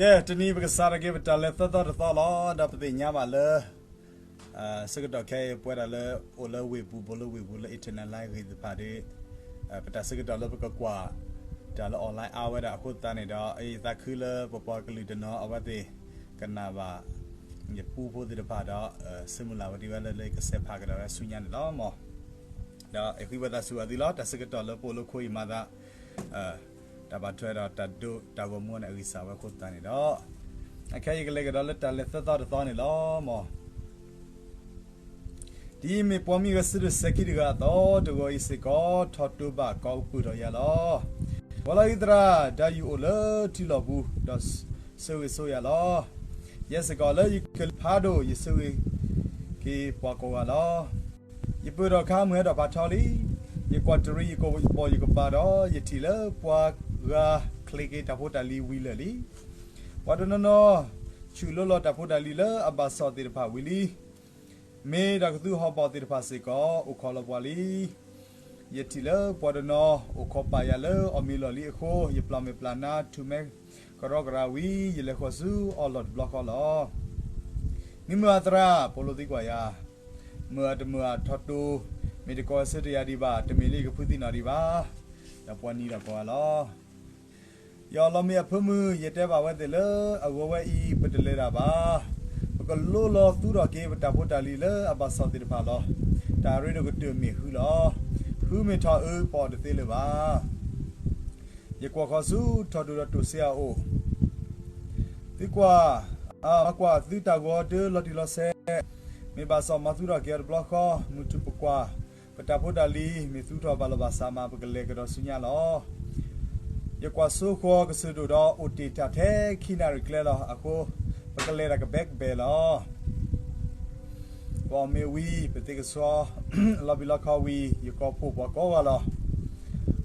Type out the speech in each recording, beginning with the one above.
ကဲ, တနံၤပကစးထီၣ်က့ၤပတၢ်လဲၤသၢသီတသီလီၤ. ဒီးပသ့ၣ်ညါဘၣ်လၢ ဆၢကတီၢ်ခဲအံၤ ပဝဲဒၣ်လၢအိၣ်လၢဝ့ၢ်ပူၤ ဘူးလၢဝ့ၢ်ပူၤလၢ internet line ဂ့ၤသ့ၣ်တဖၣ်ဒီး ပတၢ်ဆၢကတီၢ်လၢပကကွၢ်တၢ်လၢ online အါဝဲဒၣ်အဃိသတးန့ၣ်ဒီး ယသးခုလၢပပှၤကလုာ်တနီၤအဝဲသ့ၣ် ကနၣ်ဘၣ် ယပူဖိသ့ၣ်တဖၣ်ဒီး ဆၢမုၢ်လၢ်ဝဲဒ်ဝဲလၢ လၢယကဆဲးဖးကဒီးဝဲဆူညါန့ၣ်လီၤ. မ် ဒီးယဃ့ဝံသးစူၤအီၤသုလီၤ. တၢ်ဆၢကတီၢ်လၢပအိၣ်လၢခိအံၤမၤသး တၢ်ဘၣ်ထွဲဒီးတၢ်ဒိတၢ်ဂီၤမူန့ၣ် အဂံၢ်စၢ်ဝဲအဃိသတးန့ၣ်ဒီး အခဲအံၤယကလဲၤကဒီးလၢတၢ်လဲၤသၢသီတသီန့ၣ်လီၤ. မ် ဒ်အမ့ၢ်ပှၤမံဂဲၤဆၢထၢၣ်စဲၤခံတဂၤအသိး, တဂီၤအံၤစ့ၢ်ကီး ထီၣ်တိဘၣ်ကိးပၢၢ်ထီၣ်ယၤလီၤ. ပှၤလၢအံသရၣ်, ဒၣ်ယုၢ်အိၣ်လၢထံလီၢ်ပူၤ, ဒီးဆၢဂ့ၤဆိယၤလီၤ. ယဲစ့ၢ်ကီးလၢယကလံၤဖးဒိၣ်, ယဆၢဂ့ၤက့ၤပှၤကိးဂၤလီၤ. ယပၢၢ်ထီၣ်အခါ မုၢ်ဟဲထီၣ်ဖးထီလံ. ယကွၢ်တရံးယကပိာ်ယကပၤဒီး, ယထံၣ်လၢပှၤဂၤချ့းက့ၤတၢ်ဖိတၢ်လံၤဝံၤလၢာ်လံ. ပှၤတနီၤနီၤ ဆူးလိလီၤတၢ်ဖိတၢ်လံၤလၢအဘၣ်စီၣ်သ့ၣ်တဖၣ်ဝံၤလံ. မ့ၢ်တၢ်ကသူဟီၣ်ဘီၣ်သ့ၣ်တဖၣ်စ့ၢ်ကီး အိၣ်ခိးလီၤပှၤလံ. ယထံၣ်လၢပှၤတနီၤ အိၣ်ခိးပာ်ယၤလၢအီၣ်မ့ၤလီၢ်လံအဃိ, ယပျၢ်မဲာ်ပျၢ်နါ ထူၣ်မဲကရီကရၤဝံၤ ယလဲၤဃီၤဆူအီၣ်လီၢ်တဘျီဃီလီၤ. မ့မ့ၢ်အသရၣ်, ပိာ်လိာ်သံကွၢ်ယၤ, မုၢ်ဧါတမုၢ်ဧါထီၣ်တိ, မ့ၢ်တကိးဆၢတယၤဒံးဘၣ်, တမ့ၢ်လၢယကဖုသံနီၣ်ဒံးဘၣ်. ဒီးပှၤနံၤဒီးကိးဂၤလီၤ. ယအီၣ်လီၤမ့ၤအဖၢမုၢ် ယတဲဘၣ်ဝဲသ့ၣ်လၢ အဂီၤဝဲအံၤ ပတလဲၤတၢ်ဘၣ်. ပကလိလီၤသူထီၣ်က့ၤ ပတၢ်ဖိတၢ်လံၤလၢအဘၣ်စီၣ်သ့ၣ်တဖၣ်လီၤ. တၢ်ရ့ဒီးကတၢၢ်မ့ၢ်ဃုလီၤ. ဃုမ့ၢ်ထီၣ်အၢ ပအီၣ်တသ့လၢၤဘၣ်. ယကွၢ်ဃီၤဆူထီၣ်တိၤဒီးတိၤစ့အအိၣ်, သုကွၢ်, မၤကွၢ်သုတၢ်ဂီၤတၢလီၤတံၢ်လီၤဆဲး, မ့ၢ်ဘၣ်စီၣ်မၤသူထီၣ်က့ၤအီၤတဘျီဃီ, မုၢ်ထူၣ်ပကွၢ်, ပတၢ်ဖိတၢ်လံၤ မ့ၢ်သူထီၣ်ဘၣ်လီၤဘၣ်စးမး ပကလဲၤကဒီးဆူညါလီၤ. ယကွၢ်စိဃီၤကစၢၢ်ဒိၣ်ဒီး အိၣ်တ့ၢ်တၢ်ထဲခံနၣ်ရံၣ်ကျဲလီၤ. အဃိ ပကလဲၤတၢ်ကဘဲကဘဲလီၤ. ပအီၣ်မ့ၤဝံၤ ပသ့ကဆှီ, လီၤဘံၣ်လီၤခီဝံၤ ယကိးဖှိၣ်ပှၤကိးဂၤလီၤ.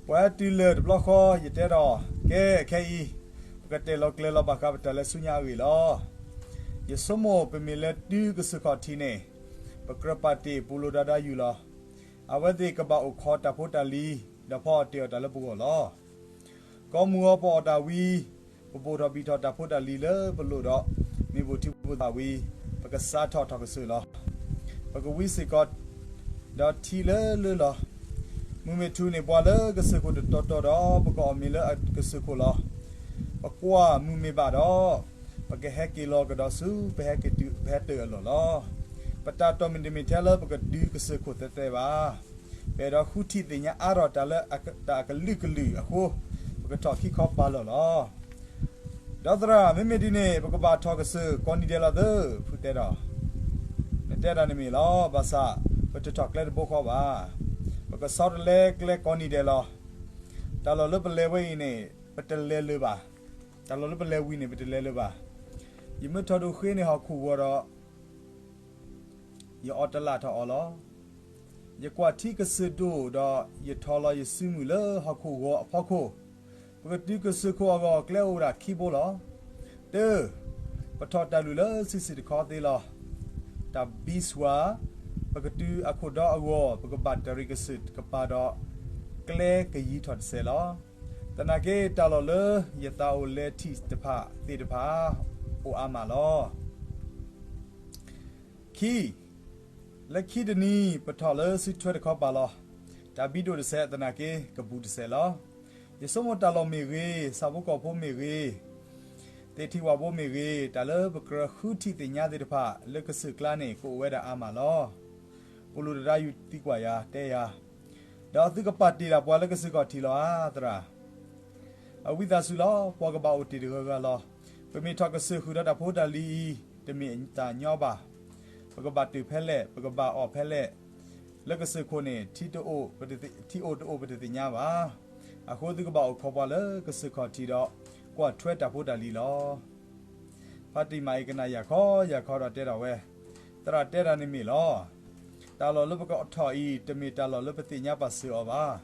ပှၤဟဲတုၤလၢာ်တဘျီဃီ ယတဲဒီး, ကဲ, ခဲအံၤ ပကတဲာ်လီၤကျဲၤလီၤဘၣ်ဃးပတၢ်လဲၤဆူညါအဂ့ၢ်လီၤ. ယဆိကမိၣ်ပမ့ၢ်လဲၤတုၤကစၢၢ်ခီၣ်ထံးန့ၣ်, ပကြၢးပာ်တ့ၢ်ပူၤလိာ်ဒီးဒၣ်ယုၢ်လီၤ. အဝဲသ့ၣ်ကဘၣ်အိၣ်ခိးတၢ်ဖိတၢ်လံၤ ဒီးဖီအီၣ်တ့ၢ်အီၣ်တၢ်လၢပဂီၢ်လီၤ. ကီမုၢ်ဂီၤပအီၣ်တၢ်ဝံၤ, ပဘိၣ်ထီၣ်ဘံၣ်ထီၣ်တၢ်ဖိတၢ်လံၤလၢပလိၣ်ဒီး မ့ၢ်ဘိၣ်ထံဘိၣ်သးဝံၤ, ပကစးထီၣ်ထီၣ်ကစၢၢ်လီၤ. ပကဝံစ့ၢ်ကီး ဒီးထံလၢလၢလီၤ. မုၢ်မ့ၢ်ထူၣ်န့ၣ် ပှၤလၢကစၢၢ်ခိၣ်တတီၤတီၤဒီး ပကအီၣ်မ့ၤလၢအကစၢၢ်ခိၣ်လီၤ. ပကွၢ်မုၢ်မ့ၢ်ဘၣ်ဒီး ပကဟဲက့ၤလီၤကဒီးဆူ ပဟဲက့ၤတုၤ ပဟဲတၢၢ်အလီၢ်လီၤ. ပတၢ်တီၢ်မ့ၢ်တမ့ၢ်ထဲလၢပကတုၤကစၢၢ်ခိၣ်သဲးသဲးဘၣ်. ပအဲၣ်ဒိးဃုထံၣ်သ့ၣ်ညါအါထီၣ်တၢ်လၢတၢ်အကလုာ်ကလုာ်အဃိ, ပကထီၣ်ခံခီပာ်လီၢ်လီၤ. ဒီးသရၣ်, မ့မ့ၢ်ဒ်န့ၣ် ပကဘၣ်ထီၣ်ကစၢၢ်ကိးနံၤဒဲးလီၤသၢ, ဖုတဲဒီး, နတဲဒၣ်န့ၣ်မ့ၢ်လီၤ. ဘၣ်ဆၣ် ပတထီၣ်ကျဲတဘိဃီဘၣ်. ပကဆီတလဲကျဲကိးနံၤဒဲးလီၤ. တၢ်လီၢ်လၢပလဲၤဝဲအံၤန့ၣ် ပတလဲၤလၢၤဘၣ်. တၢ်လီၢ်လၢပလဲၤဝံၤန့ၣ် ပတလဲၤလၢၤဘၣ်. ယမ့ၢ်ထီၣ်ဒိၣ်ဃ့န့ၣ် ဟီၣ်ခိၣ်ဂီၤဒီး ယအီၣ်တလၢ်ထီၣ်အီၤလီၤ. ယကွၢ်ထံကစၢၢ်ဒိၣ်ဒီး ယထီၣ်လီၤယစုမုၢ်လၢဟီၣ်ခိၣ်ဂီၤအဖီခိၣ်, ပကတုၤကစၢၢ်ခိၣ်အဂီၢ် ကျဲအိၣ်ဝဲဒၣ်ခံဘိလီၤ. တၢ, ပထီၣ်တၢ်လုၢ်လၢဆံးဆံးတခီသ့လီၤ. တၢ်ဘံစွၤ, ပကတုၤအခိၣ်ဒီအဂီၢ် ပကဘၣ်တရံးကစၢၢ်ကပၤဒီး ကျဲကယံၤထီၣ်တစဲးလီၤ. သနာ်က့ တၢ်လီၢ်လၢယသးအိၣ်လဲၤထံၣ်တဖၣ်သ့ၣ်တဖၣ် အိၣ်အါမးလီၤ. ခံ, လၢခံတနံၤ ပထီၣ်လၢစုထွဲတခီပၤလီၤ. တၢ်ဘံဒိၣ်တစဲး သနာ်က့ ကဘူးတစဲးလီၤ. ယဆိကမိၣ်တၢ်လီၢ်မ့ၢ်ဂ့ၤ, ဆၣ်ဖိကီၢ်ဖိမ့ၢ်ဂ့ၤ, သ့ၣ်ထံၣ်ဝၣ်ဘိမ့ၢ်ဂ့ၤ, တၢ်လၢပကြၢးဃုထံၣ်သ့ၣ်ညါသ့ၣ်တဖၣ် လၢကစၢၢ်ကျါန့ၣ် ကအိၣ်ဝဲဒၣ်အါမးလီၤ. ပူၤလူၤတဒါယူၤသံကွၢ်ယၤ တဲယၤ, ဒီးသုကပာ်တ့ၢ်ဒၣ်ပှၤလၢကစၢၢ်ခီၣ်ထံးလီၤဧါ သရၣ်. အဝံသးစူၤလီၤ, ပှၤကဘၣ်အိၣ်တ့ၢ်တဂၤဂၤလီၤ. ပမ့ၢ်ထီၣ်ကစၢၢ်ဃုာ်ဒီးတၢ်ဖိတၢ်လံၤအံၤ တမ့ၢ်တၢ်ညီဘၣ်. ပကဘၣ်တ့ၢ်ဖဲလဲၣ်, ပကဘၣ်အီၣ်ဖဲလဲၣ်, လၢကစၢၢ်ခိၣ်န့ၣ် ထံတအိၣ်, ထံအိၣ်တအိၣ်ပတသ့ၣ်ညါဘၣ်. အဃိသုကဘၣ်အိၣ်ခိးပှၤလၢကစၢၢ်ခီၣ်ထံးဒီး ကွၢ်ထွဲတၢ်ဖိတၢ်လံၤလီၤ. ဖါတံၢ်မၤအံၤကနၣ်ယၤခီယၤခီဒီးတဲထီၣ်ဝဲ, သရၣ်တဲတၢ်န့ၣ်မ့ၢ်လီၤ. တၢ်လီၢ်လၢပကထီၣ်အံၤ တမ့ၢ်တၢ်လီၢ်လၢပသ့ၣ်ညါပာ်စၢၤအီၤဘၣ်.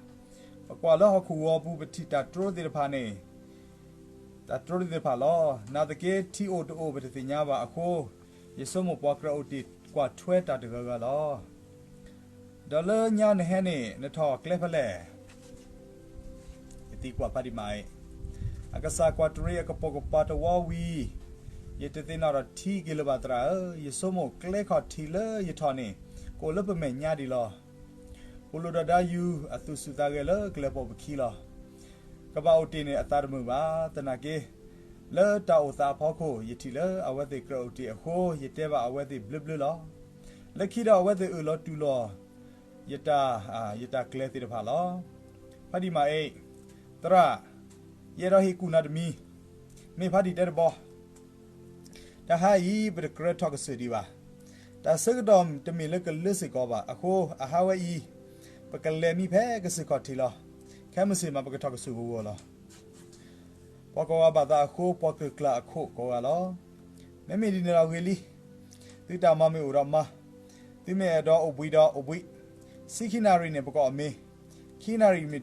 ပကွၢ်လၢဟီၣ်ခိၣ်ဂီၤပူၤ ပထံၣ်တၢ်တြိသ့ၣ်တဖၣ်န့ၣ်, တၢ်တြိသ့ၣ်တဖၣ်လီၤ. နာ်သက့ ထံအိၣ်တအိၣ်ပတသ့ၣ်ညါဘၣ်အဃိ, ယဆိကမိၣ်ပှၤကြၢးအိၣ်တ့ၢ်ကွၢ်ထွဲတၢ်တဂၤဂၤလီၤ. ဒီးလၢညါနဟဲန့ၣ် နထီၣ်ကျဲဖဲလဲၣ်. ယသံကွၢ်ဖါတံၢ်မၤအံၤ, အကစၢ်ကွၢ်တရံးအကပိာ်ကပၤတဝီဝံၤ, ယတသ့ၣ်နီၣ်ထီၣ်ထံက့ၤလၢၤဘၣ်သရၣ်ဧၢ, ယဆိကမိၣ်ကျဲခီၣ်ထံးလၢယထီၣ်န့ၣ် ကအိၣ်လၢပမဲာ်ညါဒံးလီၤ. ပူၤလိာ်ဒီးဒါယူၤအသူၣ်ဆူၣ်သးဂဲၤလၢကလဲၤပိာ်ပခံလီၤ. ကဘၣ်အိၣ်တ့ၢ်န့ၣ်အသးတမုာ်ဘၣ်, သနာ်က့ လၢတၢ်အိၣ်သးအဖီခိၣ် ယထံၣ်လၢအဝဲသ့ၣ်ကြၢးအိၣ်တ့ၢ်အဃိ ယတဲဘၣ်အဝဲသ့ၣ်ဘျၢဘျၢလီၤ. လၢခံဒီးအဝဲသ့ၣ်အၢၣ်လီၤတူၢ်လိာ် ယတၢ်, ယတၢ်ကျဲသ့ၣ်တဖၣ်လီၤ. ဖးဒံၣ်မၤအ့, သရၣ်, ယအဲၣ်ဒိးဟ့ၣ်ကူၣ်နၤတမံၤ, မ့ၢ်ဖးဒံၣ်တဲတဘီ တဟါအံၤ ပတကြၢးထီၣ်ကစၢၢ်ဒံးဘၣ်. တၢ်ဆၢကတီၢ်တမ့ၢ်လၢကလၢစ့ၢ်ကီးဘၣ်အဃိ အဟါဝဲအံၤ ပကလဲၤမံဖဲကစၢၢ်ခီၣ်ထံးလီၤ. ခဲမုၢ်ဆ့ၣ်မး ပကထီၣ်ကစၢၢ်ဂီၤဂီၤလီၤ. ပှၤကိးဂၤဘၣ်သးအဃိ ပှၤကၢၣ်ကျၢ်အခိၣ်ကိးဂၤလီၤ. မ့မ့ၢ်ဒ်န့ၣ်ဒီးဂ့ၤလံ. သုတၢ်မၤမ့ၢ်အိၣ်ဒီးမၤ, သုမ့ၢ်အဲၣ်ဒိးအိၣ်ဘှံးဒီးအိၣ်ဘှံး, ဆံခံနၣ်ရံၣ်န့ၣ် ပကအီၣ်မ့ၤ, ခံနၣ်ရံၣ်မ့ၢ်ထီဒီး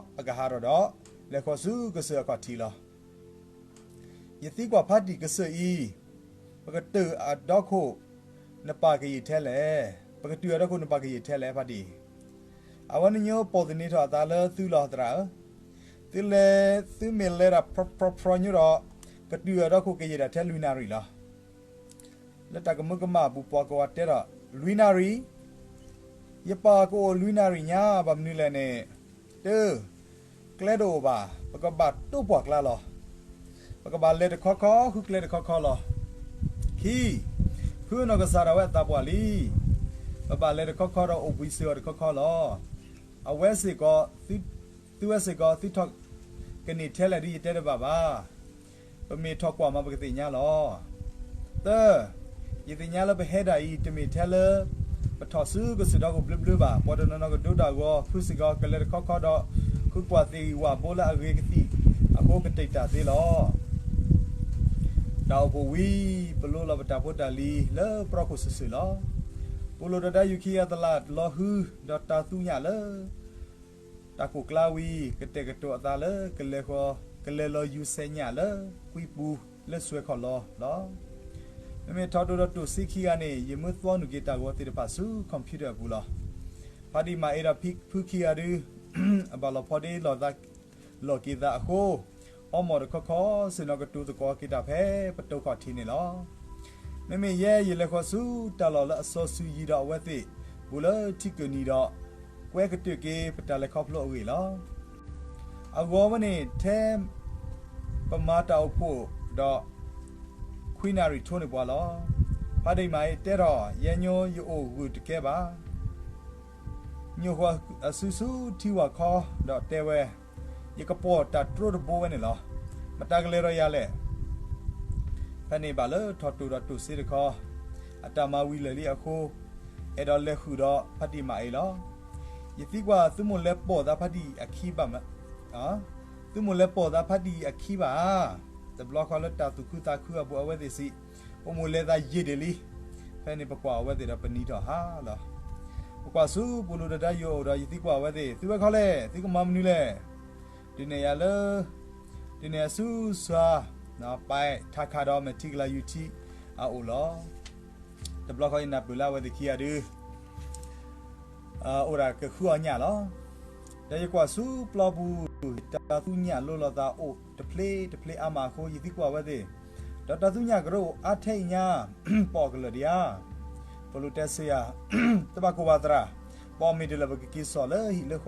ပကဟးထီၣ်ဒီး လဲၤဃီၤဆူကစၢၢ်အခီၣ်ထံးလီၤ. ယသံကွၢ်ဖးဒံၣ်ကစၢၢ်အံၤ, ပကတုၤအဒီခိၣ်နပာ်ကယံာ်ထဲလဲၣ်, ပကတုၤအဒီခိၣ်နပာ်ကယံာ်ထဲလဲၣ်ဖးဒံၣ်. အဝဲနညိပိာ်သန့ၤထီၣ်အသးလၢသုလီၤသရၣ်ဧၢ, သုလဲၤ, သုမ့ၢ်လဲၤတၢ်ဖြီဖြီညီဒီး ကတုၤအဒီခိၣ်ကယံာ်ဒၣ်ထဲလွံၢ်နၣ်ရံၣ်လီၤ. လၢတၢ်ကမၢကမၣ်အပူၤ ပှၤကိးဂၤတဲဒီး လွံၢ်နၣ်ရံၣ်, ယပာ်ကအိၣ်လွံၢ်နၣ်ရံၣ်ညါ ဘၣ်မနုၤလဲၣ်န့ၣ်, တၢ, ကျဲတအိၣ်ဘၣ်, ပကဘၣ်တိပှၢ်ကျါလီၤ. ပကဘၣ်လဲၤတခီခီ ဃုကျဲတခီခီလီၤ. ခံ, ဖုအနီၢ်ကစၢ်ဒၣ်ဝဲအသးပှၢ်လံ. ပဘၣ်လဲၤတခီခီဒီးအိၣ်ဘှံးစ့ၢ်ကီးတခီခီလီၤ. အဝဲစ့ၢ်ကီး, သုဝဲစ့ၢ်ကီး သုထီၣ်ကန့ၢ်ထဲလဲၣ်ဒ်ယတဲတဘၣ်ဘၣ်. ပမ့ၢ်ထီၣ်ကွၢ်မး ပကသ့ၣ်ညါလီၤ. သၢ, ယသ့ၣ်ညါလၢပဟဲဒၣ်အံၤ တမ့ၢ်ထဲလၢ ပထီၣ်ဆူကစၢၢ်ဒီကအိၣ်ဘျၢဘျၢဘၣ်. ပှၤတနီၤနီၤကဒိတၢ်ဂီၤ, ဖုစ့ၢ်ကီး ကလဲၤတခီခီဒီး ဃုကွၢ်သ့ၣ်ဝၣ်ဘိလၢအဂ့ၤကသံၣ်အဃိ ကတံာ်တာ်သ့လီၤ. တၢ်အိၣ်ဖှိၣ်ဝံၤ ပလိလီၤပတၢ်ဖိတၢ်လံၤလၢပြီခိၣ်စုာ်စုာ်လီၤ. ပူၤလိာ်ဒီးဒါယူၤခံဂၤသလၣ်လီၤဟု ဒီးတၢ်သူညၣ်လၢ တၢ်ကိၢ်ကျါဝံၤ ကတဲာ်ကတီၤအသးလၢ ကလဲၤဃီၤ, ကလဲၤလီၤယူၤဆဲးညၣ်လၢ ကွံပူၤလၢစွဲၤခီၣ်လီၤလီၤ. မ့မ့ၢ်ထီၣ်တိၢ်ဒီးတိၢ်စ့ခံဂၤန့ၣ် ယမၢသီနုာ်က့ၤတၢ်ဂီၤသ့ၣ်တဖၣ်ဆူ computer အပူၤလီၤ. ဖးဒံၣ်မၤအ့ဒီးဖုခံဂၤဒု အဘၣ်လီၤဖီဒ့လီၤက့ၤသးအဃိ အီမိာ်တခီခီ ဆ့ၣ်နီၤကတိၤသကိးက့ၤတၢ်ဖဲပတိခီၣ်ထံးန့ၣ်လီၤ. မ့မ့ၢ်ယဲယလဲၤဃီၤဆူတၢ်လီၢ်လၢအစီဆှံယံၤဒီးအဝဲသ့ၣ် ဘူးလၢထံကၢၢ်နံၤဒီး ကွဲကတၢၢ်က့ၤပတၢ်လဲၤခီဖျိအဂ့ၢ်လီၤ. အဂီၤဝဲန့ၣ် ထဲပမၤတၢ်အိၣ်ဖှိၣ်ဒီး ခွံနၣ်ရံၣ်ထိးန့ၢ်ပှၤလီၤ. ဖးဒံၣ်မၤအ့တဲထီၣ် ယဲညိယအိၣ်ဂုာ်တကဲဘၣ် ညိၣ်ဃီၤအစုဆူထံဝၣ်ခီ ဒီးတဲဝဲ, ယကပိာ်တၢ်တြီတဘိဝဲန့ၣ်လီၤ. မတၤကလဲၤဒီးယၤလဲၣ်. ဖဲန့ၣ်ဘၣ်လၢထီၣ်တိၢ်ဒီးတိၢ်စ့တခီ, အတၢ်မၤဝံၤလၢာ်လံအဃိ, အဲၣ်ဒိးလဲၤဃုာ်ဒီးဖးဒံၣ်မၤအ့လီၤ. ယသံကွၢ်သုမိၢ်လဲၤပိာ်သးဖးဒံၣ်အခံဘၣ်, သုမိၢ်လဲၤပိာ်သးဖးဒံၣ်အခံဘၣ်ဧါ. တဘျီဃီလၢတၢ်သူၣ်ခုသးခုအပူၤအဝဲသ့ၣ်စံး, အိၣ်မိၢ်လဲၤသးယံာ်ဒံးလံ. ဖဲန့ၣ်ပကွၢ်အဝဲသ့ၣ်ဒီးပနံၤထီၣ်ဟါလီၤ. ပကွၢ်ဆူပူၤလိာ်ဒီးဒါယူၤအအိၣ်ဒီး ယသံကွၢ်အဝဲသ့ၣ်, သုဝဲခီလဲၣ်, သုကမၤမနုၤလဲၣ်. ဒုးနဲၣ်ယၤလၢ, ဒုးနဲၣ်ယၤဆူစှၤ, ပထးခးဒီးမဲာ်ထံကလၤယူၤထံအအိၣ်လီၤ. တဘျီဃီယနၢ်ပၢၢ်လၢအဝဲသ့ၣ်ခံဂၤဒု အိၣ်ဒၣ်ကဃုအီၣ်ညၣ်လီၤ. ဒီးယကွၢ်ဆူပျီပူၤ, တၢ်သူညၣ်လိလီၤသးအိၣ်တဖျ့တဖျ့အါမးအဃိ ယသံကွၢ်အဝဲသ့ၣ်, ဒီးတၢ်သူညၣ်ကရၢအိၣ်အါထဲအံၤညါ, ပအီၣ်ကလၢာ်ဒံးဧါ. ပလူၤတဲဆၢယၤ, တဘၣ်ကိၢ်ဘၣ်သရၣ်, ပအီၣ်မ့ၢ်တလၢာ် ပကက့ၤစိာ်လၢဟံၣ်လၢဃီသၢ.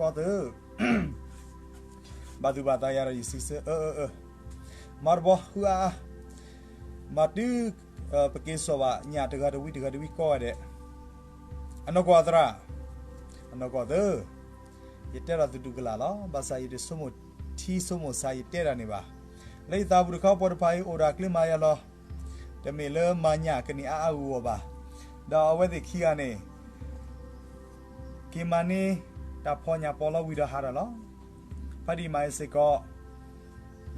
ဘၣ်သူၣ်ဘၣ်သးယၤဒီးယစံးဆၢ, အၢ, အၢ, အၢ, မၤတဘီဃုအါအါ, မၤတုၤပက့ၤစိာ်ဘၣ်ညၣ်တဂၤတဝံၤတဂၤတဝံၤကိးဂၤဒဲး. အနီၢ်ကီၢ်သရၣ်, အနီၢ်ကီၢ်သၢ, ယတဲဒီးသတူၢ်ကလာ်လီၤ. ဘၣ်ဆၣ်ယတဆိကမိၣ်ထံဆိကမိၣ်ဆးယတဲတၢ်န့ၣ်ဘၣ်. လၢယသးပူၤတခီ ပှၤတဖၣ်အံၤအိၣ်ဒီးကျဲမၤယၤလီၤ. တမ့ၢ်လၢမၤညၣ်ကန့ၢ်အါအါဂီၢ်ဂီၢ်ဘၣ်. ဒီးအဝဲသ့ၣ်ခံဂၤန့ၣ် က့ၤမၤန့ၢ်တၢ်ဖီညၣ်ပီလီၤဝံၤဒီးဟးထီၣ်လီၤ. ဖးဒံၣ်မၤအ့စ့ၢ်ကီး,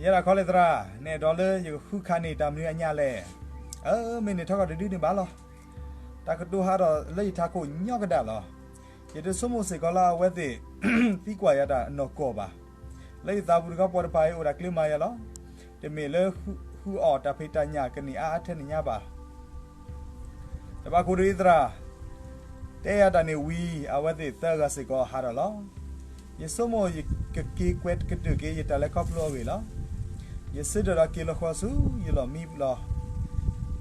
ယဲဒၣ်ခီလဲၣ်သရၣ်, နအဲၣ်ဒိးလၢယကဃုခးန့ၢ်တၢ်မနုၤအညၣ်လဲၣ်. အၢ, မ့ၢ်န့ၣ်ထီၣ်ကီၢ်တဒုန့ၣ်ဘၣ်လီၤ. တၢ်ကတိၤဟးထီၣ်လၢယထးခိၣ်ညီကဒၣ်လီၤ. ယတဆိကမိၣ်စ့ၢ်ကီးလၢအဝဲသ့ၣ် သံကွၢ်ယၤတၢ်နီၢ်ကီၢ်ဘၣ်. လၢယသးပူၤတခီ ပှၤတဖၣ်အံၤအိၣ်ဒီးကျဲမၤယၤလီၤ. တမ့ၢ်လၢဃုအီၣ်တၢ်ဖံးတၢ်ညၣ်ကန့ၢ်အါအါထဲန့ၣ်ညါဘၣ်. တဘၣ်ကိၢ်တဒုသရၣ်, တဲယၤတၢ်န့ၣ်ဝံၤ အဝဲသ့ၣ်သၢဂၤစ့ၢ်ကီးဟးထီၣ်လီၤ. ယဆိကမိၣ်ယကက့ၤကွဲးကတၢၢ်က့ၤယတၢ်လဲၤခီဖျိအဂ့ၢ်လီၤ. ယဆၢထၢၣ်ဒီးက့ၤလီၤဃီၤဆူယလီၢ်မံလီၤ.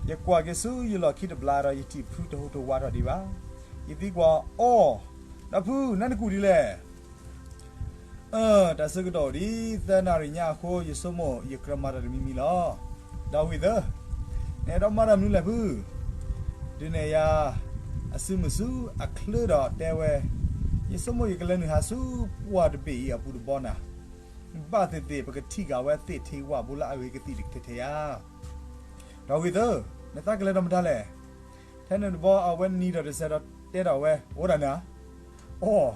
ယကွၢ်က့ၤဆူယလီၢ်ခံတဘျီဒီး ယထံၣ်ဖုတဟူးတဝးထီၣ်ဒံးဘၣ်. ယသံကွၢ်အီၤ, ဒီးဖု နနကူၣ်ဒ်လဲၣ်. အၢ တၢ်ဆၢကတီၢ်အိၣ်ဒံး သၢနၣ်ရံၣ်ညါအဃိ ယဆိကမိၣ်ယကြၢးမၤတၢ်တမံၤမံၤလီၤ. ဒီးဝံၤသၢ, နအဲၣ်ဒိးမၤတၢ်မနုၤလဲၣ်ဖု. ဒုးနဲၣ်ယၤအစုမုၢ်ဆူအချၢဒီးတဲဝဲ, ယဆိကမိၣ်ယကလဲၤနုာ်ဟးဆူပှၢ်တဘ့ၣ်အံၤအပူၤတဘီနၤ, ဘၣ်သ့ၣ်သ့ၣ် ပကထံၣ်က့ၤဝဲသ့ၣ်ထံဝၣ်ဘိလၢအဂ့ၤကသံၣ်တကထဲထဲဧါ. ဒီးဝံၤသၢ, နသးကလဲၤဒီးမတၤလဲၣ်. ထဲန့ၣ်တဘျီအဝဲနံၤထီၣ်တစဲးဒီးတဲထီၣ်ဝဲ, အိၣ်ဒၣ်နၤ. အိၣ်,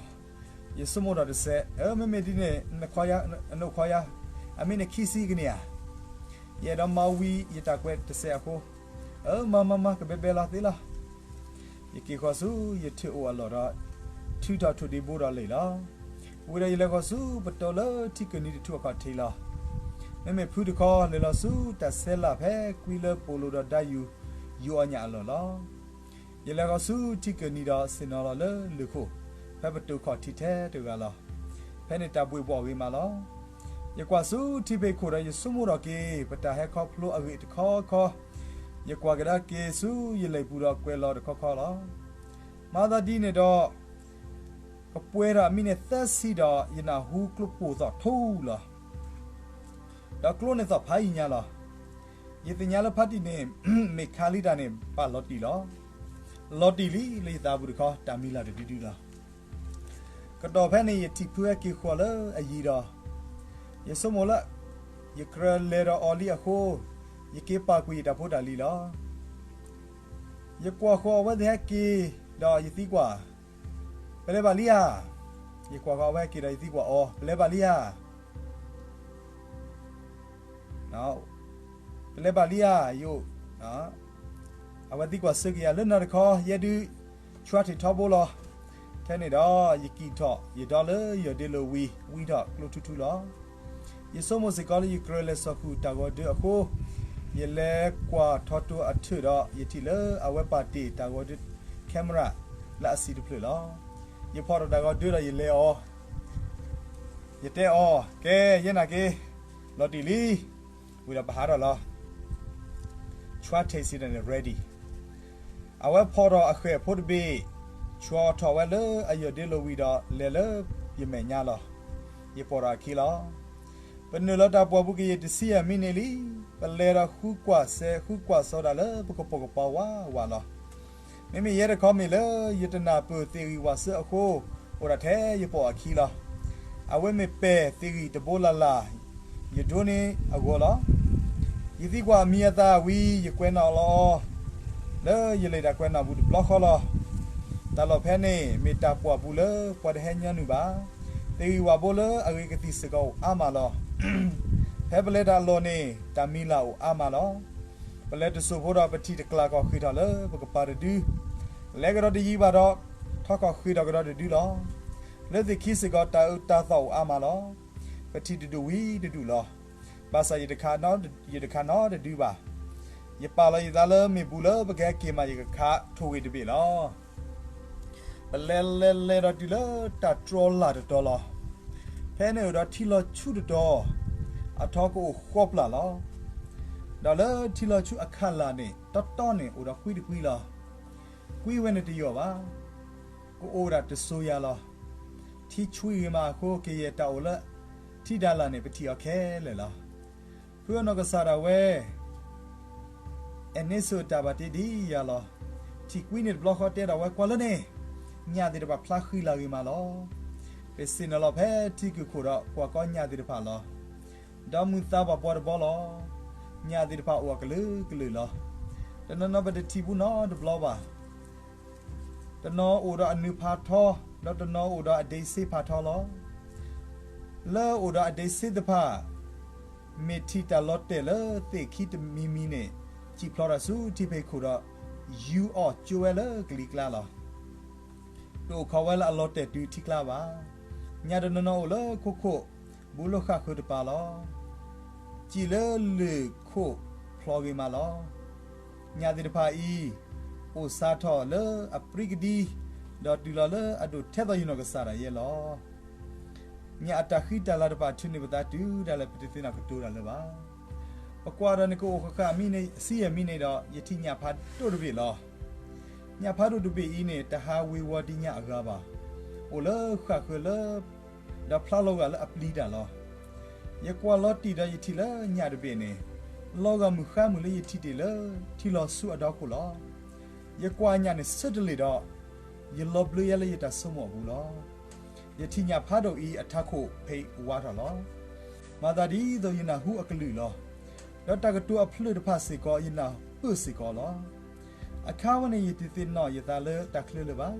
ယဆိကမိၣ်ထီၣ်တစဲး, အၢ မ့မ့ၢ်ဒ်န့ၣ် နအိၣ်ခိးယၤ, အမ့ၢ်နခံဆံကန့ၢ်ဧါ. ယအဲၣ်ဒိးမၤဝံၤယတၢ်ကွဲးတစဲးအဃိ, အၢ မၤမၤမၤ ကဘဲဘဲလီၤသ့လီၤ. ယက့ၤဃီၤဆူယထၢၣ်အိၣ်အလီၢ်ဒီး ထုးထီၣ်ထိၣ်ဒ့ဘိဒီးလံာ်လီၤ. ဝံၤဒီးယလဲၤဃီၤဆူပတီၢ်လၢထံကၢၢ်နံၤတထူၣ်အခီၣ်ထံးလီၤ. မ့မ့ၢ်ဖုတခီ လဲၤလီၤဆူတၢ်ဆဲးလၢ်ဖဲကွံလၢပိာ်လိၤဒီးဒါယူၤ ယူၤအီၣ်ညၣ်အလီၢ်လီၤ. ယလဲၤဃီၤဆူထံကၢၢ်နံၤဒီးဆ့ၣ်နီၤလီၤလၢလၢၢ်ခိၣ် ဖဲပတိာ်ခီၣ်ထံးထဲတဂၤလီၤ. ဖဲန့ၣ်တၢ်ဘှ့ၣ်ဘှီၣ်ဂ့ၤမးလီၤ. ယကွၢ်ဆူထံဖံးခိၣ်ဒီးယဆိကမိၣ်ထီၣ်က့ၤ ပတၢ်ဟဲခီဖျိအဂ့ၢ်တခီခီ, ယကွၢ်ကဒါက့ၤဆူယလံာ်ပူၤဒီးကွဲးလီၤတခီခီလီၤ. မၤသးဒ်န့ၣ်ဒီး ကပှဲၤထီၣ်အမံးနံးသၢဆံဒီး ယနၢ်ဟူကျိပိၢ်သီၣ်ထူလီၤ. ဒီးကျိန့ၣ်သီၣ်ဖးယံၤညါလီၤ. ယသ့ၣ်ညါလၢဖါတံၢ်န့ၣ် မ့ၢ်ခးလံတၢ်န့ၣ် ပာ်လီၤတံၢ်လီၤ. လီၤတံၢ်လံလၢယသးပူၤတခီ တၢ်မံၤလၢ်တဒုဒုလီၤ. ကတီၢ်ဖဲန့ၣ် ယထံၣ်ဖုဟဲက့ၤဃီၤလၢအယံၤဒီး ယဆိကမိၣ်လၢ ယကြၢးလဲၤဒီးအီၤလံအဃိ ယက့ၤပာ်ကွံာ်ယတၢ်ဖိတၢ်လံၤလီၤ. ယကွၢ်ဃီၤအဝဲသ့ၣ်ဟဲက့ၤဒီးယသံကွၢ်, ပလဲၤဘၣ်လံဧါ. ယကွၢ်ဃီၤအဝဲဟဲက့ၤဒီးယသံကွၢ်အီၤ, ပလဲၤဘၣ်လံဧါ. ပလဲၤဘၣ်လံဧါ, ယအိၣ်, အဝဲသံကွၢ်ဆၢက့ၤယၤလၢနီၢ်တခီ ယဲဒုး ဆှါထံးထီဘိလီၤ. ထဲန့ၣ်ဒီး ယကံၣ်ထီၣ်ယဒီလၢယီၢ်ဒ့လိာ်ဝံၤ ဝံထီၣ်ကျိထူထူလီၤ. ယဆိကမိၣ်စ့ၢ်ကီးလၢယကြၢးလဲၤစိာ်ဃုာ်တၢ်ဂီၤဒၢအဃိ, ယလဲၤကွၢ်ထီတိၤအထၢၣ်ဒီး ယထံၣ်လၢအဝဲပာ်တ့ၢ်တၢ်ဂီၤဒၢ camera လၢအဆံးတဖျၢၣ်လီၤ. ယဖီၣ်ထီၣ်တၢ်ဂီၤဒၢဒီးယလဲၤအီၤ, ယတဲအီၤ, ကဲ, ယဲနာ်က့ၤ, လီၤတံၢ်လံ. ဝံၤဒီးပဟးထီၣ်လီၤ. ဆှါထံးစံးတၢ်န့ၣ် ready. အဝဲဖီၣ်ထီၣ်အဃဲၣ်ဖိတဘ့ၣ်, ဆှီထီၣ်ဝဲလၢအယီၢ်ဒ့လိာ်ဝံၤဒီး လဲၤလၢယမဲာ်ညါလီၤ. ယပိာ်ထီၣ်အခံလီၤ. ပနုာ်လီၤတၢ်ပှၢ်ပူၤကယံာ်တဆံယဲၢ်မံးနံးလံ. ပလဲၤဒီးဃုကွၢ်စဲးဃုကွၢ်စီၤတၢ်လၢပကပိာ်ကပီၤဝးဝးလီၤ. မ့မ့ၢ်ယဲတခီမ့ၢ်လၢယတနၢ်ပၢၢ်သ့ၣ်ဂံၢ်ဝၣ်စၢၤအဃိ, အိၣ်ဒၣ်ထဲယပိာ်အခံလီၤ. အဝဲမ့ၢ်ပဲာ်သ့ၣ်ဂံၢ်တဘိလၢ်လၢ်, ယဒိန့ၢ်အဂီၢ်လီၤ. ယသံကွၢ်အမံၤအသၣ်ဝံၤ ယကွဲးနီၣ်လီၤအီၤ လၢယလံာ်တၢ်ကွဲးနီၣ်ပူၤတဘျီဃီလီၤ. တၢ်လီၢ်ဖဲန့ၣ် မ့ၢ်တၢ်ပှၢ်ပူၤလၢပှၤတဟဲညီနုၢ်ဘၣ်. သ့ၣ်ဂံၢ်ဝၣ်ဘိလၢအဂ့ၤကသံၣ်စ့ၢ်ကီးအိၣ်အါမးလီၤ. ဖဲပလဲၤတၢ်အလီၢ်န့ၣ် တၢ်မံၤလၢ်အိၣ်အါမးလီၤ. ပလဲၤတစိၢ်ဖိဒီးပထံၣ်တကျၢ်ကီၢ်ဃ့ၢ်ထီၣ်လၢပကပၤတဒု, လဲၤကဒီးတယံၤဘၣ်ဒီး ထီကီၢ်ဃ့ၢ်ထီၣ်ကဒီးတဒုလီၤ. လၢသ့ၣ်ခံစ့ၢ်ကီးတၢ်အၢတၢ်သီအိၣ်အါမးလီၤ. ပထံၣ်တဒူၣ်ဝံၤတဒူၣ်လီၤ. ဘၣ်ဆၣ်ယတခးနီတဒုဘၣ်. ယပာ်လီၤယသးလၢမ့ၢ်ဘူးလၢပကဟဲက့ၤမး ယကခးထိၣ်ဂ့ၤတဘ့ၣ်လီၤ. ပလဲၤလဲၤလဲၤဒီးတုၤလၢတၢ်တြီလာ်တတီၤလီၤ. ဖဲန့ၣ်အိၣ်ဒီးထံလီၤဆူတတီၤ, အထီကအိၣ်ဃီပျၢ်လီၤ. ဒီးလၢထံလီၤဆူအခးလၢ်န့ၣ် တီတီန့ၣ် အိၣ်ဒီးကွံတကွံလီၤ. ကွံဝဲန့ၣ်တယိာ်ဘၣ်. ကအိၣ်ဒၣ်တစိၤယၤလီၤ. ထံဆှံဂ့ၤမးအဃိ ကယဲၢ်တၢ်အိၣ်လၢထံဒါလၢ်န့ၣ် ပထံၣ်အီၤခဲလၢာ်လီၤ. ဖုအနီၢ်ကစၢ်ဒၣ်ဝဲ အဲၣ်န့ဆၢၣ်တၢ်ဘၣ်တ့ဒ်ယၤလီၤ. ထံၣ်ကွံန့ၣ်တဘျီဃီတဲဒၣ်ဝဲကွၢ်လၢန့ၣ်, ညၣ်သ့ၣ်တဖၣ်ဖျါဃံလၤဂ့ၤမးလီၤ. ပဆ့ၣ်နီၤလီၤဖဲထံကုၢ်ခိၣ်ဒီးကွၢ်ကီညၣ်သ့ၣ်တဖၣ်လီၤ. ဒီးမုၢ်သးဘၣ်ပှၤတဘျီလီၤ. ညၣ်သ့ၣ်တဖၣ်အိၣ်အကလုာ်ကလုာ်လီၤ. တနီၤနီၤပတထံၣ်ဘူးနီတဘျီဘၣ်. တနီၤအိၣ်ဒီးအနုၢ်ဖးထီ, ဒီးတနီၤအိၣ်ဒီးအဒ့စ့ဖးထီလီၤ. လၢအိၣ်ဒီးအဒ့စ့တဖၣ် မ့ၢ်ထံၣ်တၢ်လီၤတဲာ်လၢသ့ၣ်ခံတမံၤမံၤန့ၣ် စံၣ်ဖျိးတၢ်ဆူထံဖံးခိၣ်ဒီး ယူၤအီၣ်ကၠိဝဲလၢကလံၤကျါလီၤ. တအိၣ်ခိးဝဲလၢအလီၤတဲာ်တုၤထံကျါဘၣ်. ညၣ်တနီၤနီၤအိၣ်လၢခိခိၣ် ဘူးလၢဃၣ်ဃၢၤတပၤလီၤ. စံၣ်လၢလၢၢ်ခိၣ်ဖျိးဂ့ၤမးလီၤ. ညၣ်သ့ၣ်တဖၣ်အံၤ အိၣ်စးထီၣ်လၢအပြံကဒံ, ဒီးတုၤလီၤလၢအဒိၣ်ထဲသိးယနီၢ်ကစၢ်ဒၣ်ယဲလီၤ. ညၣ်အတၢ်ဃံတၢ်လၤတဖၣ်ထုးန့ၢ်ပသးတုၤဒၣ်လဲာ် ပတသ့ၣ်နီၣ်ကတိၤတၢ်လၢၤဘၣ်. ပကွၢ်ဒီးန့ၣ်ကအိၣ်ဃၣ်ဃၣ်မံးနံး ဆံယဲၢ်မံးနံးဒီး ယထံၣ်ညၣ်ဖးဒိၣ်တဘ့ၣ်လီၤ. ညၣ်ဖးဒိၣ်တဘ့ၣ်အံၤန့ၣ် တဟးဝ့ၤဝီၤဒ်ညၣ်အဂၤဘၣ်. အိၣ်လၢဃၣ်ဃၢၤလၢ ဒီးဖျါလီၤဂာ်လၢအပျံၤတၢ်လီၤ. ယကွၢ်လီၤတံၢ်ဒီးယထံၣ်လၢညၣ်တဘ့ၣ်န့ၣ် လီၤဂာ်မုၢ်ဃါမုၢ်လၢယထံၣ်တ့ၢ်လၢ ထံလီၤဆူအဒီခိၣ်လီၤ. ယကွၢ်ညၣ်န့ၣ်ဆၢတလ့ၢ်ဒီး ယလီၤဘျၢယၤလၢယတၢ်ဆိကမိၣ်အပူၤလီၤ. ယထံၣ်ညၣ်ဖးဒိၣ်အံၤအထးခိၣ်ဖဲးဝါထီၣ်လီၤ. မၤသးဒ်သိးယနၢ်ဟူအကလုၢ်လီၤ. ဒီးတၢ်ကတိၤအဖျၢၣ်တဖၣ်စ့ၢ်ကီး ယနၢ်ပၢၢ်စ့ၢ်ကီးလီၤ. အခါဝဲန့ၣ် ယတသ့ၣ်နီၣ်ယသးလၢတၢ်ချၢလၢၤဘၣ်.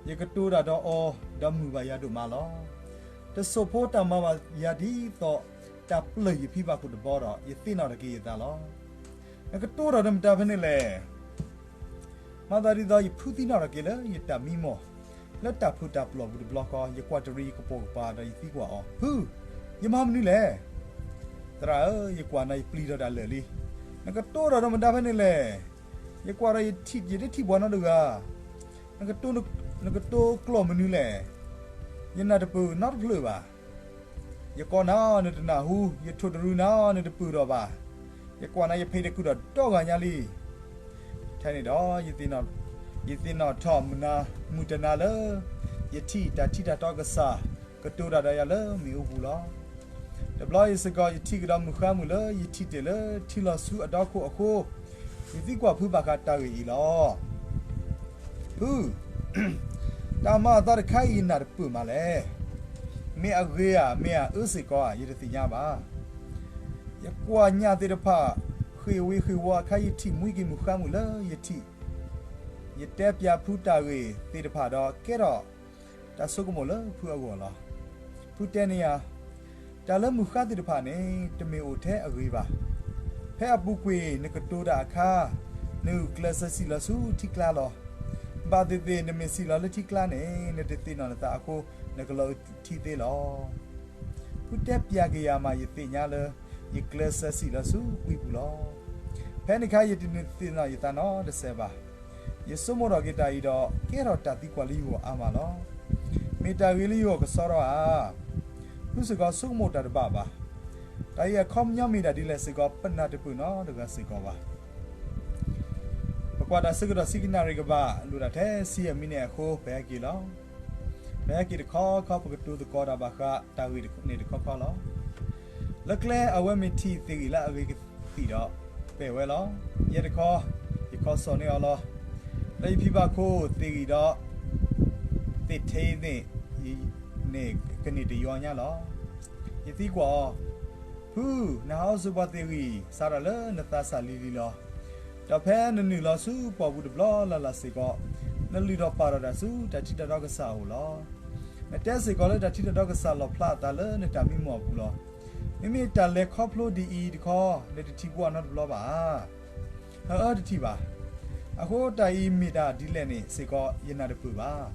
ယကတိၤတၢ်ဒီးအီၤ ဒီးမုာ်ဘၣ်ယၤဒိၣ်မးလီၤ. တစိၢ်ဖိတၢ်မၤဘၣ်ယၤဒ်သိး တၢ်ပျၢၢ်ယဖံဘၣ်ခိၣ်တဘီဒီး ယသ့ၣ်နီၣ်ထီၣ်က့ၤယသးလီၤ. နကတိၤတၢ်ဒီးမတၤဖဲန့ၣ်လဲၣ်. မၤသးဒ်သိးယဖုသံနီၣ်ထီၣ်က့ၤလၢယတၢ်မံမီၢ်, လၢတၢ်ဖုးတၢ်ပျီၢ်ပူၤတဘျီဃီ ယကွၢ်တရံးကပိာ်ကပၤဒီးယသံကွၢ်အီၤ, ဖု, ယမၤမနုၤလဲၣ်. သရၣ်ဧၢ, ယကွၢ်နၤယပျံၤထီၣ်တၢ်လၢာ်လံ. နကတိၤတၢ်ဒီးမတၤဖဲန့ၣ်လဲၣ်. ယကွၢ်ဒီးယထံၣ်ယတထံၣ်ပှၤနီတဂၤ. နကတိၤကျိာ်မနုၤလဲၣ်. ယနၢ်တပၢၢ်နီတဖျၢၣ်ဘၣ်. ယကိးနၤနတနၢ်ဟူ, ယထိၣ်တရူးနၤနတပၢၢ်ထီၣ်ဘၣ်. ယကွၢ်နၤယဖံးတကုာ်ဒီးဒီဂၤညါလံ. ထဲန့ၣ်ဒီး ယသ့ၣ်နီၣ်ထီၣ်မုၢ်တနၤလၢ ယထံၣ်တၢ်ထံတၢ်တီကစၢ် ကတိၤတၢ်ဒီးယၤလၢမ့ၣ်အူပူၤလီၤ. တဘျီအံၤစ့ၢ်ကီး ယထံၣ်ကဒီးမုၢ်ဃါမုၢ်လၢ ယထံၣ်တ့ၢ်လၢထံလီၤဆူအဒီခိၣ်အဃိ, ယသံကွၢ်ဖုဘၣ်ဃးတၢ်ဂ့ၢ်အံၤလီၤ. ဖု, တၢ်မၤအသးတခါအံၤယနၢ်တပၢၢ်မးလဲၣ်. မ့ၢ်အဂ့ၤဧါ, မ့ၢ်အအၢစ့ၢ်ကီးဧါ, ယတသ့ၣ်ညါဘၣ်. ယကွၢ်ညၣ်သ့ၣ်တဖၣ် ဃ့ၢ်ဝ့ၤဃ့ၢ်ဝီၤအခါ ယထံၣ်မှံက့ၤမုၢ်ဃါမုၢ်လၢယထံၣ်, ယတဲပျးဖုတၢ်ဂ့ၢ်သ့ၣ်တဖၣ်ဒီး ကဲထီၣ်တၢ်ဆိကမိၣ်လၢဖုအဂီၢ်လီၤ. ဖုတဲန့ၢ်ယၤ, တၢ်လၢမုၢ်ဃါသ့ၣ်တဖၣ်န့ၣ် တမ့ၢ်အိၣ်ထဲအဂ့ၤဘၣ်. ဖဲအပူၤကွံာ်နကတိၤတၢ်အခါ, နဂုာ်ကျဲးစၢးစံၣ်လီၤဆူထံကျါလီၤ. ဘၣ်သ့ၣ်သ့ၣ်နမ့ၢ်စံၣ်လီၤလၢထံကျါန့ၣ် နတသ့ၣ်နီၣ်နသးအဃိ နကလီၤအုးထံသ့လီၤ. ဖုတဲပျးက့ၤယၤမး ယသ့ၣ်ညါလၢ ယကျဲးစၢးစံၣ်လီၤဆူကွံပူၤလီၤ. ဖဲန့ၣ်အခါ ယတန့ၢ်သ့ၣ်နီၣ်ယသးနီတစဲးဘၣ်. ယဆိကမိၣ်ထီၣ်က့ၤတၢ်အံၤဒီး ကဲထီၣ်တၢ်သံကွၢ်လၢယဂီၢ်အါမးလီၤ. မ့ၢ်တၢ်ဂ့ၤလၢယဂီၢ်ကစီဒီဧါ. ဖုစ့ၢ်ကီးဆိကမိၣ်တၢ်တဘၣ်ဘၣ်. တၢ်အံၤအခီပညီမ့ၢ်ဒၣ်ဒ်လဲၣ်စ့ၢ်ကီး ပနၢ်တပၢၢ်နီတဂၤစ့ၢ်ကီးဘၣ်. ပကွၢ်တၢ်ဆၢကတီၢ်ဆံကနၣ်ရံၣ်ကဘၣ် လိၣ်ဒၣ်ထဲဆံယဲၢ်မံးနံးအဃိ ပဟဲက့ၤလီၤ. ပဟဲက့ၤတခီခီ ပကတိၤသကိးတၢ်ဘၣ်ဃးတၢ်ဂ့ၢ်န့ၣ်တခီခီလီၤ. လၢကျဲအဝဲမ့ၢ်ထံၣ်သ့ၣ်ဂံၢ်လၢအဂ့ၤကသံၣ်ဒီး ပဲာ်ဝဲလီၤ. ယဲတခီ ယခီစိာ်န့ၢ်အီၤလီၤ. လၢယဖံဘၣ်ခိၣ်သ့ၣ်ဂံၢ်ဒီး သ့ၣ်ထဲအံၤန့ၣ် န့ၣ်ကန့ၢ်တယွၤညါလီၤ. ယသံကွၢ်အီၤ, ဖု, နဟးအီၣ်ဆူပှၤသ့ၣ်ဂံၢ် စးထီၣ်လၢနသးစၢ်လံၤလံၤလီၤ. ဒီးဖဲနနုာ်လီၤဆူပှၢ်ပူၤတဘျီလၢ်လၢ်စ့ၢ်ကီး, နလုၢ်ထီၣ်ပာ်ထီၣ်တၢ်ဆူတၢ်ထံတၢ်တီကစၢ်အအိၣ်လီၤ. နတဲစ့ၢ်ကီးလၢတၢ်ထံတၢ်တီကစၢ်လီၣ်ဖျါအသးလၢနတၢ်မံမီၢ်အပူၤလီၤ. မ့မ့ၢ်တၢ်လဲၤခီဖျိဒ်အံၤတခီ နတထံၣ်ဘၣ်နီတဘျီဘၣ်ဧါ. အၢ တထံၣ်ဘၣ်. အဃိတၢ်အံၤမ့ၢ်တၢ်ဒ်လဲၣ်န့ၣ်စ့ၢ်ကီး ယနၢ်တပၢၢ်ဘၣ်.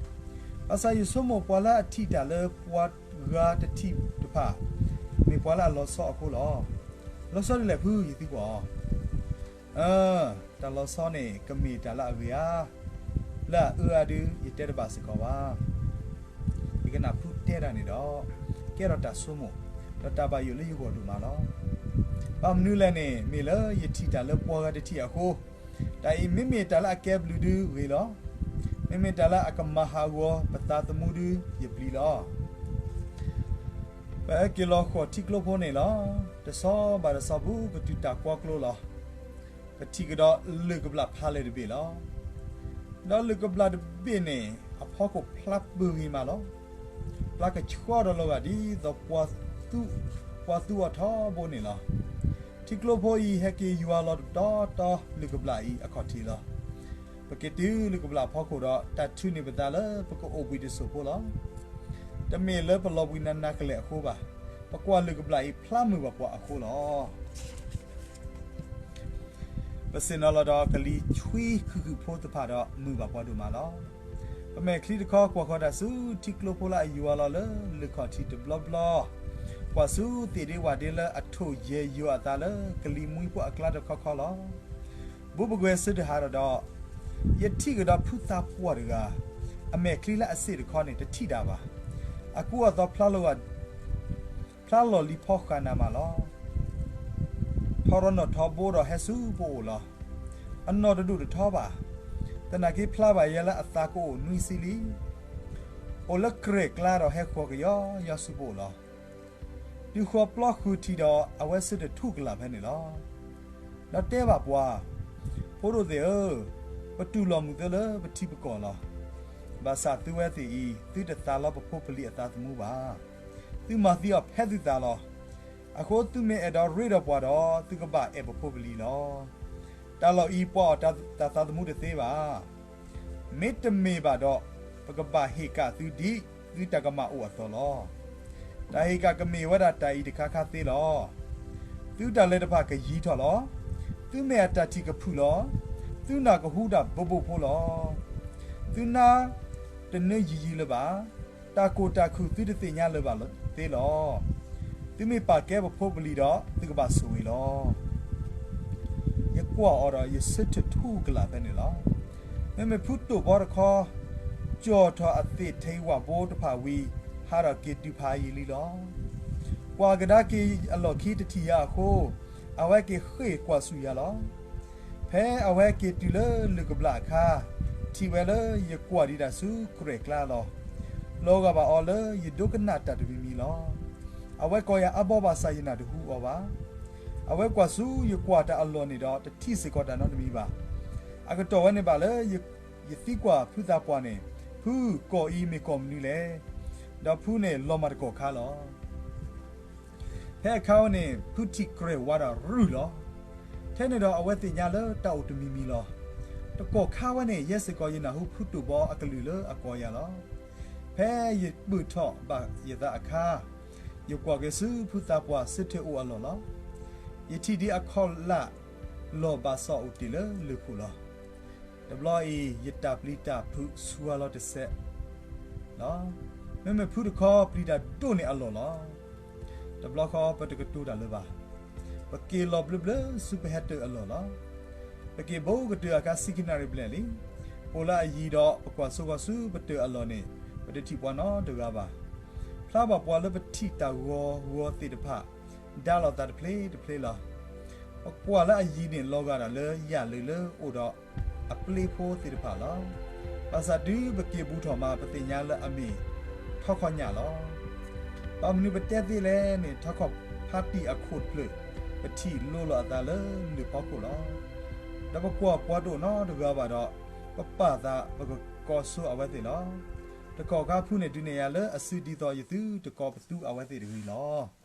ဘၣ်ဆၣ်ယဆိကမိၣ်ပှၤလၢအထံၣ်တၢ်လၢပှၤဂၤတထံၣ်တဖၣ် မ့ၢ်ပှၤလၢအလီၤဆီအဃိလီၤ. လီၤဆီဒ်လဲၣ်ဖု ယသံကွၢ်အီၤ. အၢ တၢ်လီၤဆီန့ၣ် ကမ့ၢ်တၢ်လၢအဂ့ၤဧါ, လၢအအၢဧါဒုး ယတဲတဘၣ်စ့ၢ်ကီးဘၣ်. ယကနၣ်ဖုတဲတၢ်န့ၣ်ဒီး ကဲထီၣ်တၢ်ဆိကမိၣ်, ဒီးတၢ်ဘၣ်ယိၣ်လၢယဂီၢ်ဒိၣ်မးလီၤ. ဘၣ်မနုၤလဲၣ်န့ၣ် မ့ၢ်လၢယထံၣ်တၢ်လၢပှၤဂၤတထံၣ်အဃိ, တၢ်အံၤမ့မ့ၢ်တၢ်လၢအကဲဘျုးဒုးဂ့ၤလီၤ. မ့မ့ၢ်တၢ်လၢအကမၤဟးဂီၤပသးသမူဒုးယပျံၤလီၤ. ပဟဲက့ၤလီၤဃီၤထံကျိဖိန့ၣ်လီၤ. တဆီဘၣ်တဆီ ဘူးကတုၤတၢ်ကွီကျိလီၤ. ကထံၣ်ကဒီးလၢၢ်ကဘျၣ်ဖးလဲၢ်တဘ့ၣ်လီၤ. ဒီးလၢၢ်ကဘျၣ်တဘ့ၣ်န့ၣ် အဖီခိၣ်ဖျါပၢၤဂ့ၤမးလီၤ. ဖျါကဆှီဒီးလီၤဂာ်ဒ်သိး ပှၤသူအီၤထီဘိန့ၣ်လီၤ. ထံကျိဖိအံၤဟဲက့ၤယွၤလီၤတတီတီလၢၢ်ကဘျၣ်အံၤအခီၣ်ထံးလီၤ. ပက့ၤတုၤလၢၢ်ကဘျၣ်အဖီခိၣ်ဒီး တၢ်ထုးန့ၢ်ပသးလၢပကအိၣ်ဘှံးတစိၢ်ဖိလီၤ. တမ့ၢ်လၢပလီၤဘှံးနးနးကလဲာ်အဃိဘၣ်. ပကွၢ်လၢၢ်ကဘျၣ်အံၤဖျါမုာ်ဘၣ်ပှၤအဃိလီၤ. ပဆ့ၣ်နီၤလီၤဒီးကလံၤဆွံခုၣ်ခုၣ်ဖိတဖၣ်ဒီး မုာ်ဘၣ်ပှၤဒိၣ်မးလီၤ. ပမဲာ်ချံတခီ ကွၢ်ဃီၤတၢ်ဆူထံကျိဖိလၢအယွၤလီၤလၢလၢၢ်ခီၣ်ထံးတဘျီဘျီ, ကွၢ်ဆူသ့ၣ်ဒ့ဝၣ်ဒ့လၢအထိၣ်ယဲၢ်ယိာ်အသးလၢကလံၤမှံဖိအကျါတခီခီလီၤ. ဘူးပကွဲၤဆၢတဟးထီၣ်ဒီး, ယထံၣ်ကဒီးဖုသးပှၢ်တဂၤ, အမဲာ်ချံလၢအစ့ၣ်တခီန့ၣ် တထံၣ်တၢ်ဘၣ်. အကူအသီဖျါလီၤဂာ်, ဖျါလီၤလံၤဖီဃာ်နၤမးလီၤ. ထီရီၣ်နီၣ်ထီဘိဒီးဟဲဆူပအိၣ်လီၤ. အနီၢ်တဒူၣ်တထီဘၣ်. သနာ်က့ဖျါဘၣ်ယဲလၢအသးကအိၣ်နွံဆံလံ. အိၣ်လၢကြဲၢ်ကျါဒီးဟဲဃီၤကယီယီဆူပအိၣ်လီၤ. တုၤဃီၤပျီဃုာ်ထံးဒီးအဝဲဆၢထၢၣ်ထူၣ်ကလာ်ဖဲန့ၣ်လီၤ. ဒီးတဲဘၣ်ပှၤ, ဖိဒိၣ်သ့ၣ်ဧၢ, ပတူၢ်လိာ်မုာ်သုလၢပထံပကီၢ်လီၤ. ဘၣ်ဆၣ်သုဝဲသ့ၣ်အံၤ သုတသးလီပဖိပလံၤအသးသမူဘၣ်. သုမၤသံအီၤဖဲသုသးလီၤ. အဃိသုမ့ၢ်အဲၣ်ဒိးရ့ဒီးပှၤဒီး သုကဘၣ်အဲၣ်ပဖိပလံၤလီၤ. တၢ်လီၢ်အံၤပှၤအီၣ်တၢ်သးသမူတသ့ဘၣ်. မ့တမ့ၢ်ဘၣ်ဒီး ပကဘၣ်ဟ့ၣ်ကၣ်သုဒ်သုတၢ်ကမၣ်အိၣ်အသိးလီၤ. တၢ်ဟ့ၣ်ကၣ်ကမ့ၢ်ဝဲဒၣ်တၢ်အံၤတခါခါသ့လီၤ. သုတၢ်လဲၤတဖၣ်ကယံၤထီၣ်လီၤ. သုမဲာ်အတၢ်ထံၣ်ကဖုၣ်လီၤ. သုနၢ်ကဟူတၢ်ဘိဘိဖိလီၤ. သုနါတနၢယံာ်ယံာ်လၢၤဘၣ်. တၢ်ကိၢ်တၢ်ခုၣ်သုတသ့ၣ်ညါလၢၤဘၣ်သ့လီၤ. သုမ့ၢ်ပာ်ကဲပဖိပလံၤဒီး သုကဘၣ်ဆိၣ်ဂ့ၤလီၤ. ယကွၢ်အီၤဒီးယဆၢထၢၣ်ထူၣ်ကလာ်ဖဲန့ၣ်လီၤ. မ့မ့ၢ်ဖုတိၢ်ဘီတခီ ကၠီၣ်ထီၣ်အသ့ၣ်ထံဝၣ်ဘိတဖၣ်ဝံၤ ဟးထီၣ်က့ၤတုၤဖးယံာ်လံလီၤ. ကွၢ်ကဒါက့ၤအလီၢ်ခံတထံၣ်ယၤအဃိ အဝဲက့ၤဃ့ၢ်ကွၢ်ဆူယၤလီၤ. ဖဲအဝဲက့ၤတုၤလၢလၢၢ်ကဘျၣ်အခါ ထံၣ်ဝဲလၢယကွၢ်ဒံးတၢ်ဆူကြဲၢ်ကျါလီၤ. လီၤဂာ်ဘၣ်အီၤလၢယဒိကနၣ်တၢ်တမံၤမံၤလီၤ. အဝဲကိးယၤအါဘီဘၣ်ဆၣ်ယနၢ်တဟူအီၤဘၣ်. အဝဲကွၢ်ဆူယကွၢ်တၢ်အလီၢ်န့ၣ်ဒီး တထံၣ်စ့ၢ်ကီးတၢ်နီတမံၤဘၣ်. အကတီၢ်ဝဲန့ၣ်ဘၣ်လၢ ယသံကွၢ်ဖုသးပှၢ်န့ၣ်, ဖု, ကီၢ်အံၤမ့ၢ်ကီၢ်မနုၤလဲၣ်. ဒီးဖုန့ၣ်လီၤမၢ်တကီၢ်ခါလီၤ. ဖဲအခါဝဲန့ၣ် ဖုထံၣ်ကြဲၢ်ဝါဒီးရုၢ်လီၤ. ထဲန့ၣ်ဒီးအဝဲသ့ၣ်ညါလၢတၢ်အိၣ်တမံၤမံၤလီၤ. တကီၢ်ခါဝဲန့ၣ် ယဲစ့ၢ်ကီးယနၢ်ဟူဖုတိၢ်ဘီအကလုၢ်လၢအကိးယၤလီၤ. ဖဲယပၢၢ်ထီၣ်ဘၣ်ယသးအခါ ယကွၢ်က့ၤဆူဖုသးပှၢ်ဆၢထၢၣ်အိၣ်အလီၢ်လီၤ. ယထံၣ်ဒံးအခီၣ်လၣ်လီၢ်ဘၣ်စီၣ်အိၣ်တ့ၢ်လၢလၢၢ်ခိၣ်လီၤ. တဘျီအံၤ ယတၢ်ပျံၤတၢ်ဖုးဆူအလီၤတစဲးလီၤ. မ့မ့ၢ်ဖုတခီပျံၤတၢ်ဒိၣ်န့ၢ်အလီၢ်လီၤ. တဘျီဃီပတကတိၤတၢ်လၢၤဘၣ်. ပက့ၤလီၤဘျၢဘျၢဆူပဟဲတၢၢ်အလီၢ်လီၤ. ပက့ၤဘိကတၢၢ်အခါဆံခံနၣ်ရံၣ်ဘျဲၣ်လံ. အိၣ်လၢအယံၤဒီးပကွၢ်ဆိဃီၤဆူပတၢၢ်အလီၢ်န့ၣ် ပတထံၣ်ပှၤနီတဂၤဘၣ်. ဖျါဘၣ်ပှၤလၢပထံၣ်တၢ်ဂီၤဂီၤသ့ၣ်တဖၣ် ဒါလီၤသးတဖျ့တဖျ့လီၤ. ပကွၢ်လၢအယံၤန့ၣ်လီၤဂာ်ဒၣ်လၢယၣ်လၢၢ်လၢအိၣ်ဒီးအပျ့ၤဖိသ့ၣ်တဖၣ်လီၤ. ဘၣ်ဆၣ်တုၤပက့ၤဘူးထီၣ်မး ပသ့ၣ်ညါလၢအမ့ၢ်ထီခီၣ်ညၣ်လီၤ. ဘၣ်မနုၤပတဲသ့လဲၣ်န့ၣ် ထီခီၣ်ဖးတံၢ်အခိၣ်တဖျၢၣ် ပထံၣ်လိၤလီၤအသးလၢလၢၢ်ဖီခိၣ်လီၤ. ဒီးပကွၢ်ပှၤတအိၣ်နီတဂၤဘၣ်ဒီး ပပာ်သးပကကိးဆိအဝဲသ့ၣ်လီၤ. တကီၢ်ခါဖုန့ၣ်ဒုးနဲၣ်ယၤလၢအစုဒ်သိးယသုတကိးပသူအဝဲသ့ၣ်တဂ့ၤလီၤ.